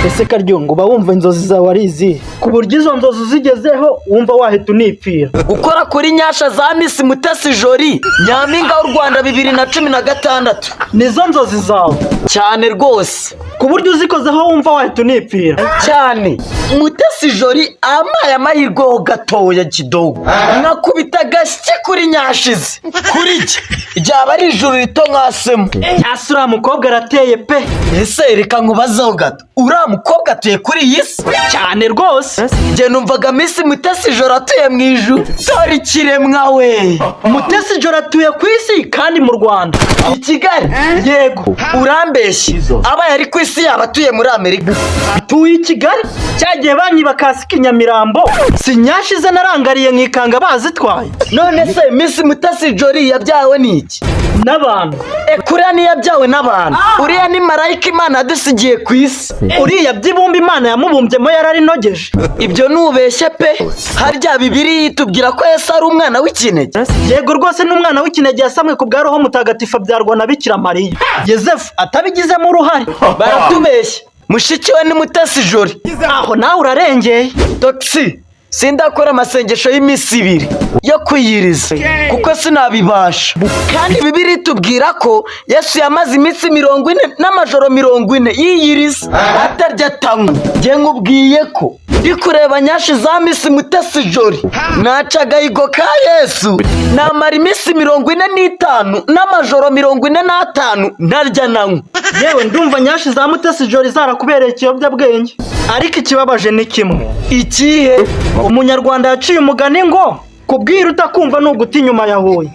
Ese Karyungu, uba wumva inzozi zawe ari izihe, ku buryo izo nzozi uzigezeho wumva wahita unipfira? Gukora kuri nyasha za Miss Mutesi Jolly, Nyampinga w'u Rwanda 2016. Nizo nzozi zawe? Cyane rwose. Ku buryo uzikozeho wumva wahita unipfira? Cyane. Mutesi Jolly amaye amahirwe ho gatoya kidogo, nkakubita agasyi kuri nyashize, kuri jye ryaba ari ijuru rito nkasemo. Cyase uriya mukobwa arateye pe! Ese reka nkubazeho gato, uriya mukobwa atuye kuri iyi si? Cyane rwose. Njye numvaga Miss Mutesi Jolly atuye mu ijuru. Dore ikiremwa we! Mutesi Jolly atuye ku isi kandi mu Rwanda. I Kigali? Yego. Urambeshye. Abaye ari ku isi yaba atuye muri Amerika. Atuye i Kigali. Cyagiye banyiba kasike i Nyamirambo, si nyashize narangariye nkikanga bazitwaye. None se Miss Mutesi Jolly yabyawe n'iki? N'abantu. Kuriya ntiyabyawe n'abantu, uriya ni marayika Imana yadusigiye ku isi. Uriya by'ibumba Imana yamubumbyemo yararinogeje. Ibyo ntubeshye pe. Harya Bibiliya itubwira ko Yesu ari umwana w'ikinege? Yego rwose, ni umwana w'ikinege yasamwe ku bwa Roho Mutagatifu, abyarwa na Bikira Mariya, Yozefu atabigizemo uruhare. Baratubeshya, mushiki we ni Mutesi Jolly. Aho nawe urarengeye. Togisi, sindakora amasengesho y'iminsi 2 yo kwiyiriza kuko sinabibasha, kandi Bibiliya itubwira ko Yesu yamaze iminsi 40 n'amajoro 40 yiyiriza, atarya, atanywa. Njye nkubwiye ko ndi kureba nyashi za Miss Mutesi Jolly, naca agahigo ka Yesu, namara iminsi 45 n'amajoro 45 ntarya nanywa. Yewe, ndumva nyashi za Mutesi Jolly zarakubereye ikiyobyabwenge, ariko ikibabaje ni kimwe. Ikihe? Umunyarwanda yaciye umugani ngo kubwira utakumva ni uguta inyuma ya Huye.